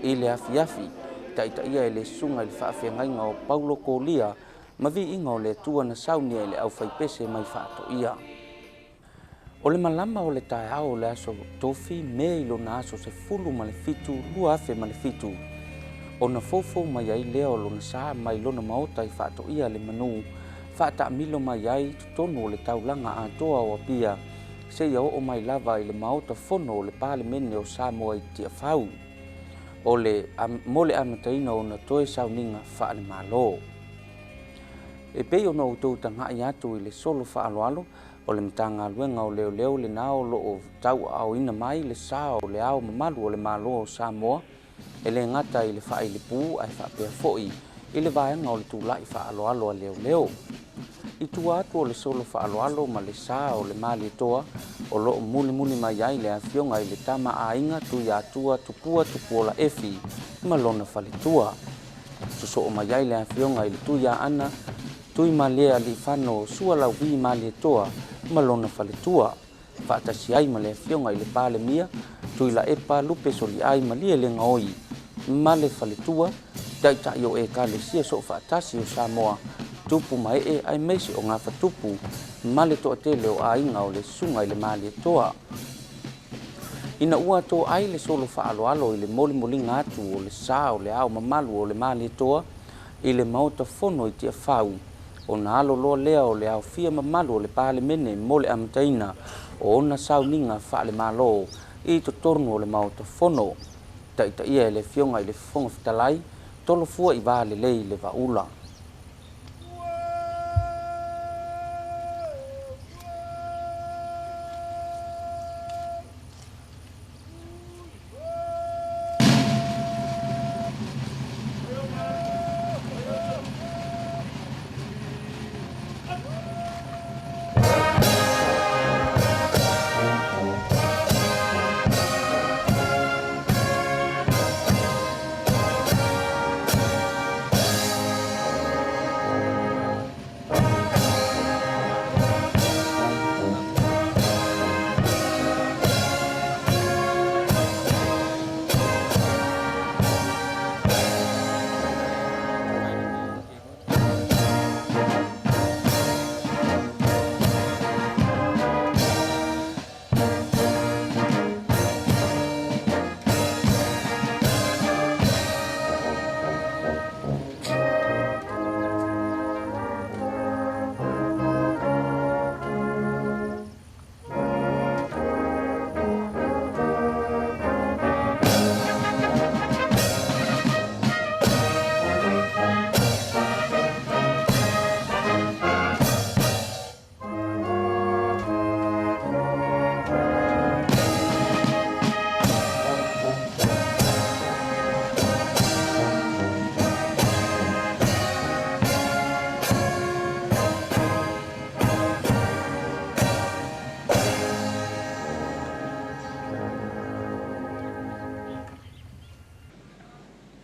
I le afiafi, taitaia e le susuga i le faafeagaiga o Paulo Kolia ma viiga o le Atua na saunia i le aufaipese mai Faatoia. O le malama o le taeao o le aso Tofi Me i lona aso 17 2007, ona foufou mai ai lea o lona sa mai lona maota i Faatoia le manu, faataamilo mai ai totonu o le taulaga atoa o Apia, seia oo mai lava i le maota fono o le Palemene o Samoa i Tiafau, o le mo le amataina o ona toe sauniga faale-Malo. E pei ona outou tagai atu i le solo faaaloalo o le Matagaluega o Leoleo lena o loo tauaaoina mai le sa o le Ao Mamalu o le Malo o Samoa, e le gata i le faailipu ae faapea foi i le vaega o le tula'i faaaloalo a leoleo. I tua atu o le solo faaaloalo ma le sa o le Malietoa, o loo mulimuli mai ai le afioga i le Tama a Aiga Tuiatua Tupua Tupuola Efi ma lona faletua. Sosoo mai ai le afioga i le Tuiaana Tuimalealiifano Sualauvi Malietoa ma lona faletua, faatasi ai ma le afioga i le Palemia Tuilaepa Lupe Soliai Malielegaoi ma le faletua, taitai o Ekalesia Soofaatasi o Samoa, tupu ma ee aemaise o gafatupu ma le toatele o aiga o le susuga i le Malietoa. Ina ua toai le solo faaaloalo i le molimoliga atu o le sa o le Ao Mamalu o le Malietoa i le Maota Fono i Tiafau, ona alo loa lea o le aofia mamalu o le Palemene mo le amataina o ona sauniga faale-Malo i totonu o le Maota Fono, taitaia e le afioga i le Fofoga Fetalai, Tolofua i va lelei le Vaula.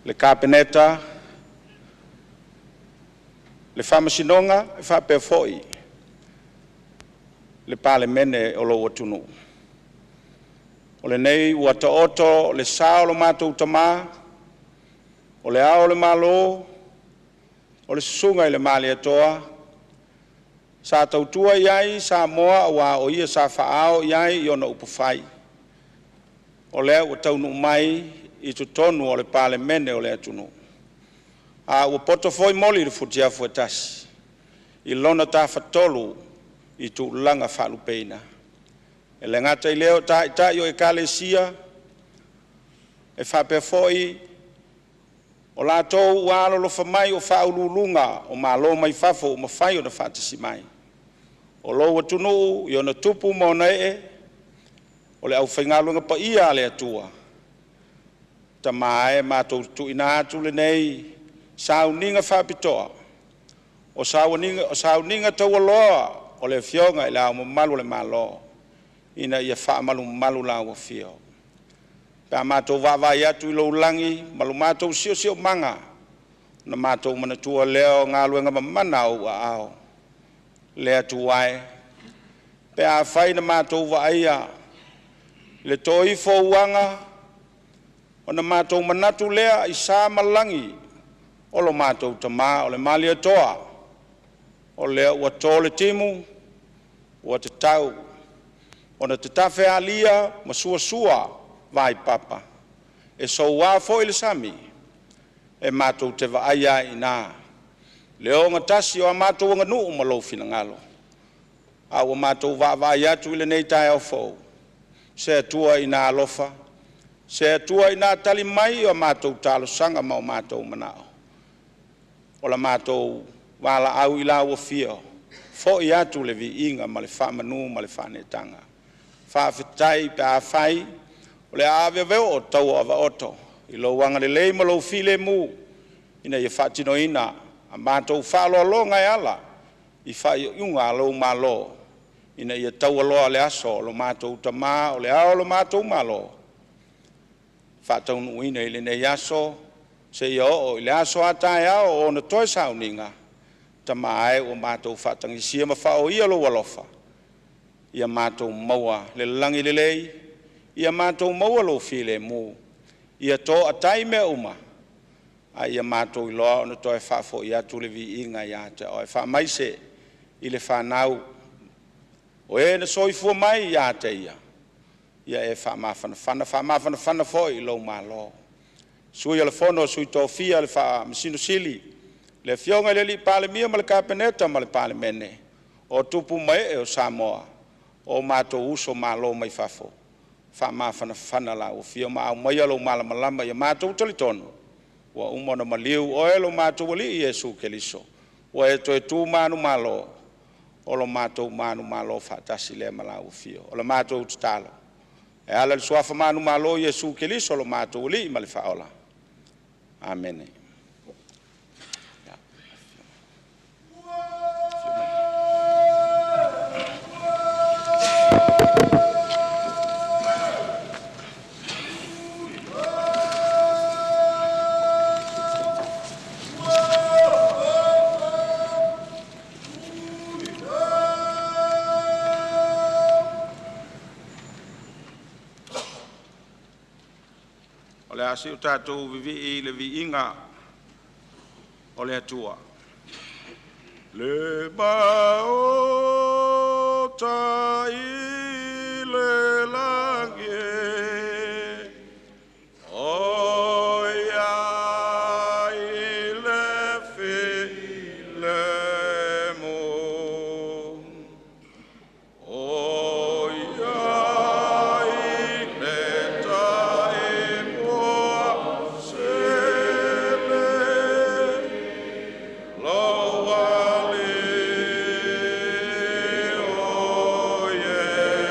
Le Kapeneta, le Faamasinoga e faapea foi le Palemene o lou atunuu. O lenei ua taoto le sa o lo matou tama, o Le Ao o le Malo, o le Susuga i le Malietoa, sa tautua i ai Samoa aua o ia sa faaao i ai ona upufai, o lea ua taunuu mai i totonu o le Palemene o le atunuu. A ua poto foi moli i le futiafu e tasi i lona tafatolu i tulaga faalupeina. E le gata i lea o Taitai o Ekalesia e faapea foi o latou ua alolofa mai o faauluuluga o Malo mai fafo ua mafai ona faatasi mai. O lou atunuu i ona tupu ma ona ee, o le aufaigaluega paia a le Atua, tama e, matou te tuuina atu lenei sauniga faapitoa, o sauniga taualoa o le Afioga i Le Ao Mamalu o le Malo, ina ia faamalumalu lau Afio. Pe a matou vaavaai atu i lou lagi ma lo matou siosiomaga, ona matou manatua lea o galuega mamana a ou aao. Le Atua e, pe afai na matou vaaia le toifo uaga Ona matou manatu lea i sa ma lagi o lo matou Tama o le Malietoa, o lea ua to le timu ua tatau ona tatafe alia ma suasua vaipapa, e soua foi le sami, e matou te vaaia ai i ina le ogatasi o a matou aganuu ma lou finagalo. A ua matou vaavaai atu i lenei taeao fou, se Atua ina alofa, se Atua ina tali mai i a matou talosaga ma o matou manao, o la matou valaau i lau Afio, foi atu le viiga ma le faamanu ma le faaneetaga. Faafetai pe afai o le a aveave oo taua o avaoto i lou agalelei ma lou filemu ina ia faatinoina a matou faaaloaloga e ala i faaiuiuga a lou Malo ina ia taualoa le aso o lo matou Tama o le Ao o lo matou Malo, faataunuuina i lenei aso seia oo i le aso a taeao o ona toe sauniga. Tama e, ua matou faatagisia ma faaoia lou alofa, ia matou maua le lagi lelei, ia matou maua lou filemu, ia toatai mea uma, a ia matou iloa ona toe faafoi atu le viiga ia te Oe. Faamaise i le fanau o e na soifua mai ia te Ia, ia e faamafanafana, faamafanafana foi i lou malo. Sui o le Fono a Sui Tofia, le Faamasino Sili, le Afioga i le Palemia ma le Kapeneta ma le Palemene, o tupu ma ee o Samoa, o matou uso malo mai fafo, faamafanafana lau afio ma aumaia lou malamalama ia matou talitonu ua uma ona maliu oe lo matou Alii Iesu Keriso, ua e toe tu manumalo, o lo matou manumalo faatasi lea ma lau afio. O le matou tatalo, e ala i le suafa manumalo o Iesu Keriso lo matou Alii ma le Faaola. Amene. O le a see ua tatou vivii i le viiga o le Atua. Le maota i le lagi, o ia i le filemu, o Ia i le taimua sele, lou Alii o Iesu.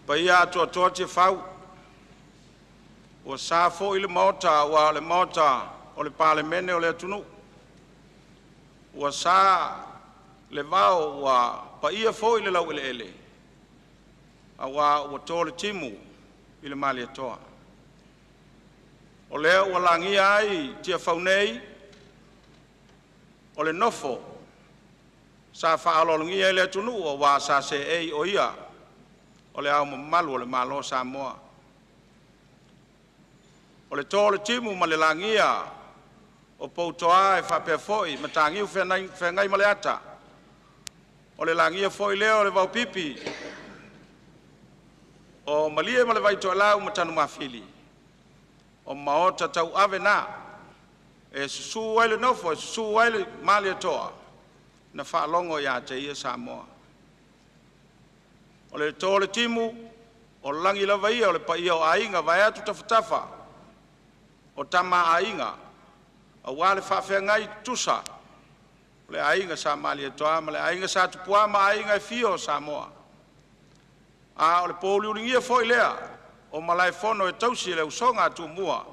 Paia atoatoa Tiafau, ua sa foi le Maota aua o le Maota o le Palemene o le atunuu. Ua sa le vao ua paia foi le laueleele aua ua to le timu i le Malietoa. O lea ua lagia ai Tiafau nei, o le nofo sa faaaloalogia e le atunuu aua sa seei o ia o le Ao Mamalu o le Malo o Samoa. O le to o le timu ma le lagia o Poutoa e faapea foi Mataniu Feagaimaleata. O le lagia foi lea o le Vaopipi o Malie ma le Vaitoelau ma Tanumafili. O maota tauave na e susu ai le nofo, e susu ai le Malietoa na faalogo ia te ia Samoa. O le to o le timu, o lagi lava ia o le paia o aiga vaeatu Tafatafa o Tama a Aiga, aua le faafeagai tutusa o le aiga Sa Malietoa ma le aiga Sa Tupua ma aiga e fia o Samoa. A o le pouliuligia foi lea o Malaefono e tausi e le usoga a Tumua,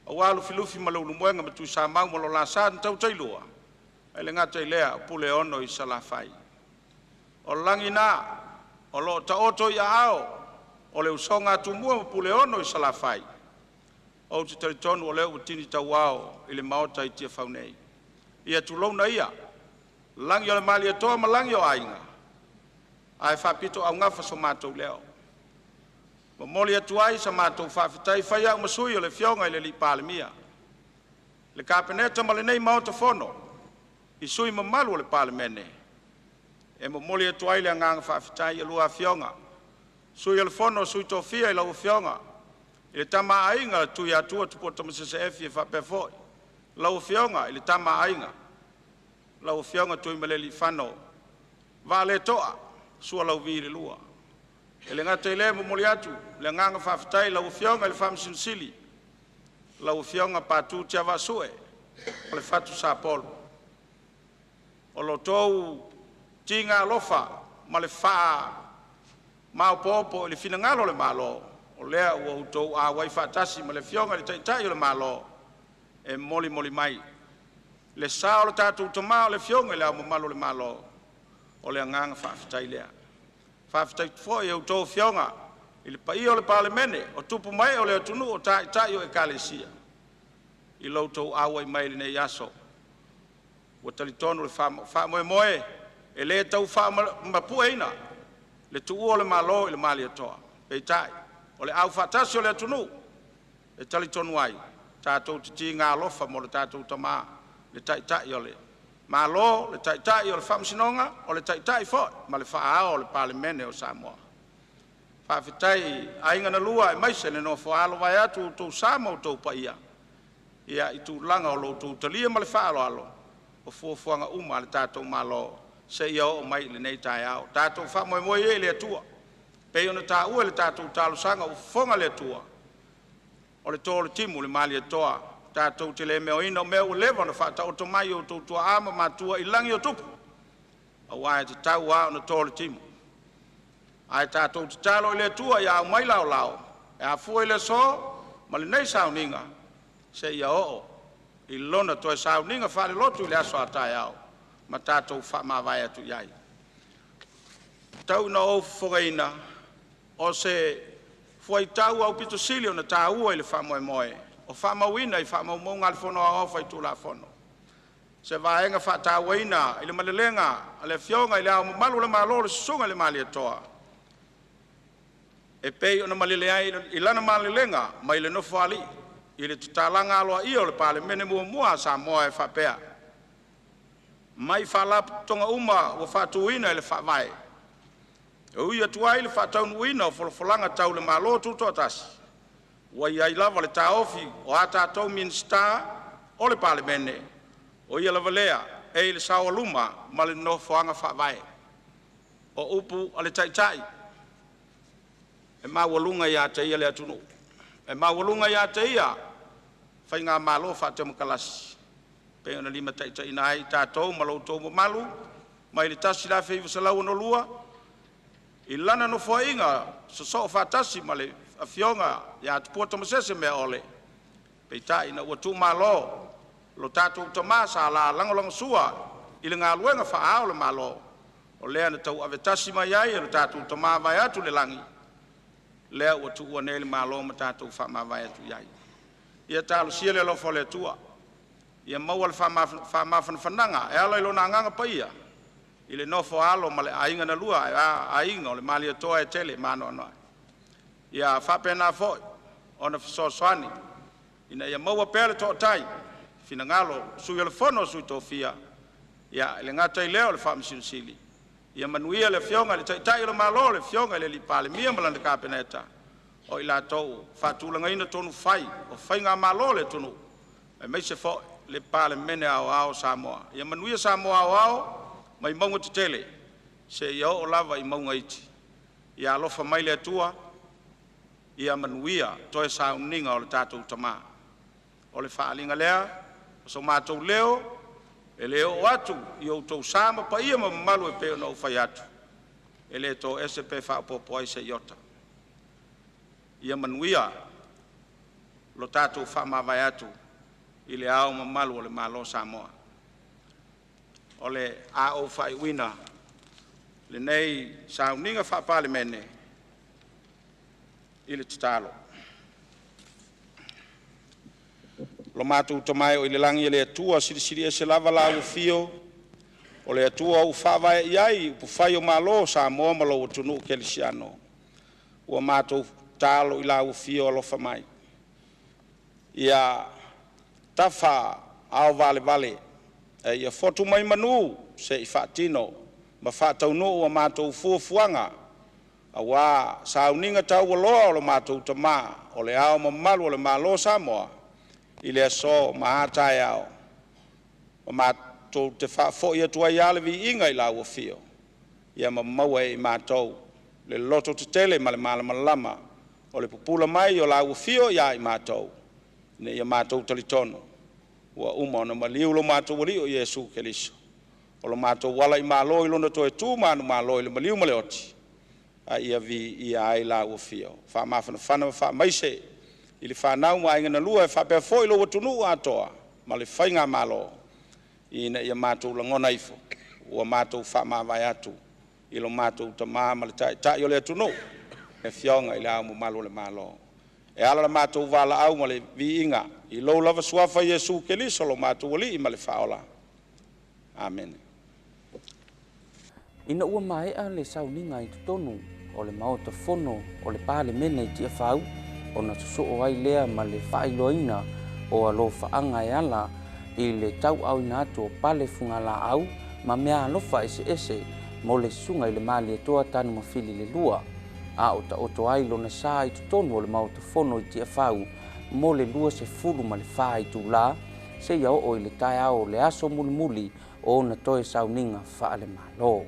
aua Lufilufi ma Leulumoega ma Tuisamau ma lo la sa na tautailua, ae le gata i lea o Puleono i Salafai. O lagi na o lo o taoto i aao o le usoga a Tumua ma Puleono i Salafai. Ou te talitonu o lea ua tini tauao i le maota i Tiafau nei. Ia tulouna ia, lagi o le Malietoa ma lagi o aiga, ae faapitoaugafa so matou leo. Momoli atu ai sa matou faafetai, fai au ma sui o le Afioga i le Palemia, le Kapeneta ma lenei Maota Fono i sui usufono mamalu o le Palemene, e momoli atu ai le agaga faafetai i a oulua Afioga, Sui o le Fono a Sui Tofia i lau Afioga i le Tama a Aiga Tuiatua Tupua Tamasese Efi e faapea foi lau Afioga i le Tama a Aiga, lau Afioga Tuimalealiifano Vaaletoa Sualauvi II. E le gata i lea, e momoli atu le agaga faafetai i lau Afioga i le Faamasino Sili, lau Afioga Patu Tiavaasue o le Fatu Sa Polo. O lo outou tiga alofa ma le faamaopoopo i le finagalo o le Malo, o lea ua outou auai faatasi ma le Afioga i le Taitai o le Malo e molimoli mai le sa o le tatou Tama o le Afioga i Le Ao Mamalu o le Malo. O le agaga faafetai lea. Faafetai foi i a outou Afioga i le paia o le Palemene, o tupu ma ee o le atunuu, o Taitai o Ekalesia i lo outou auai mai i lenei aso. Ua talitonu le faamoemoe, e le tau faamapueina le tuua o le Malo i le Malietoa. Peitai, o le aufaatasi o le atunuu e talitonu ai, tatou te tiga alofa mo le tatou Tama, le Taitai o le Malo, le Taitai o le Faamasinoga, o le Taitai foi ma le Faa-ao o le Palemene o Samoa. Faafetai i aiga na lua aemaise le nofo a alo vaeatu outou sa ma outou paia i tulaga o lo outou talia ma le faaaloalo o fuafuaga uma a le tatou Malo seia oo mai i lenei taeao. Tatou faamoemoe ia i le Atua, pei ona taua i le tatou talosaga ua fofoga le Atua, o le to o le timu i le Malietoa, tatou te le meoina o mea ua leva ona faataoto mai e outou tuaa ma matua i lagi o tupu, aua e tatau lava ona to le timu. Ae tatou tatalo i le Atua ia aumai laolao e afua i le aso ma lenei sauniga seia oo i lona toe sauniga faalelotu i le aso a taeao ma tatou faamavae atu i ai. Tau ina ou fofogaina o se fuaitau aupito sili ona taua i le faamoemoe o faamauina i faamaumauga a le Fono Aoao Faitulafono, se vaega faatauaina i le malelega a le Afioga i Le Ao Mamalu o le Malo, le Susuga i le Malietoa, e pei ona malele ai i lana malelega mai le Nofoalii i le tatalaga aloaia o le Palemene muamua a Samoa e faapea: Mai Faalapotopotoga uma ua faatuina i le Faavae, e ui atu ai i le faataunuuina o folafolaga tau le Malo Tutoatasi, ua i ai lava le taofi o a tatou Minisita o le Palemene, o ia lava lea e i le saoaluma ma le nofoaga faavae. O upu a le Taitai, e maualuga ia te ia le atunuu, e maualuga ia te ia faigamalo faatemokarasi, pei ona limataitaiina ai i tatou ma lo outou mamalu mai le 1962 I lana nofoaiga sosoo faatasi ma le Afioga ia Tupua Tamasese Meaole, peitai ina ua tuumalo lo tatou tama sa lagolagosua i le galuega faa-Ao o le Malo, o lea na tauave tasi mai ai e lo tatou tama vaeatu le lagi, lea ua tuua nei le Malo ma tatou faamavae atu i ai. Ia talosia le alofa o le Atua ia maua le faamafanafanaga e ala i Lona Agaga Paia i le nofo a alo ma le aiga na lua, ae a aiga o le Malietoa e tele ma anoanoai. Ia faapena foi ona fesoasoani ina ia maua pea le toatai i finagalo o le Sui o le Fono a Sui Tofia, e le gata i lea o le Faamasino Sili. Ia manuia le Afioga i le Taitai o le Malo, le Afioga i le Palemia ma lana Kapeneta, o i latou o faatulagaina tonu fai o faigamalo a le atunuu, aemaise foi le Palemene Aoao o Samoa. Ia manuia Samoa aoao mai mauga tetele seia oo lava i mauga iti. Ia alofa mai le Atua ia manuia toe sauniga o le tatou Tama. O le faaaliga lea o so matou leo, e le oo atu i o outou sa ma paia ma mamalu e pei ona ou fai atu, e le toese pe faaopoopo ai se iota. Ia manuia lo tatou faamavae atu i Le Ao Mamalu o le Malo o Samoa. O le a ou faaiuina lenei sauniga faa-Palemene i le tatalo. Lo matou Tama e oo i le lagi e le Atua, silisili ese lava Lau Afio, o le Atua ua faavae i ai upufai o Malo o Samoa ma lou atunuu kerisiano. Ua matou tatalo i lau Afio alofa mai, ia tafa-ao valevale ae ia fotu mai manu se i faatino ma faataunuu a matou fuafuaga aua sauniga taualoa o lo matou Tama, o Le Ao Mamalu o le Malo o Samoa i le aso ma a taeao. Ma matou te faafoi atu ai lava le viiga i lau Afio, ia ma maua e i matou le lototetele ma le malamalama o le pupula mai o lau Afio ia i matou, ina ia matou talitonu ua uma ona maliu lo matou Alii o Iesu Keriso o lo matou ala i malo i Lona toe tu manumalo i le maliu ma le oti, a ia viia ai lau Afio. Faamafanafana ma faamaise i le fanau ma aiga na lua e faapea foi lou atunuu atoa ma le faigamalo, ina ia matou lagona ifo ua matou faamavae atu i lo matou Tama ma le Taitai o le atunuu, le Afioga i Le Ao Mamalu o le Malo. E ala la matou valaau ma le viiga i lou lava Suafa Iesu Keriso lo matou Alii ma le Faaola. Amene. Ina ua maea le sauniga i totonu o le Maota Fono o le Palemene i Tiafau, ona sosoo ai lea ma le faailoaina o alofaaga e ala i le tauaaoina atu o pale fugalaau ma meaalofa eseese mo le susuga i le Malietoa Tanumafili le Lua, a o taoto ai lona sa i totonu o le Maota Fono i Tiafau mo le 24 itulā seia oo i le taeao o le aso mulimuli o ona toe sauniga faale-Malo.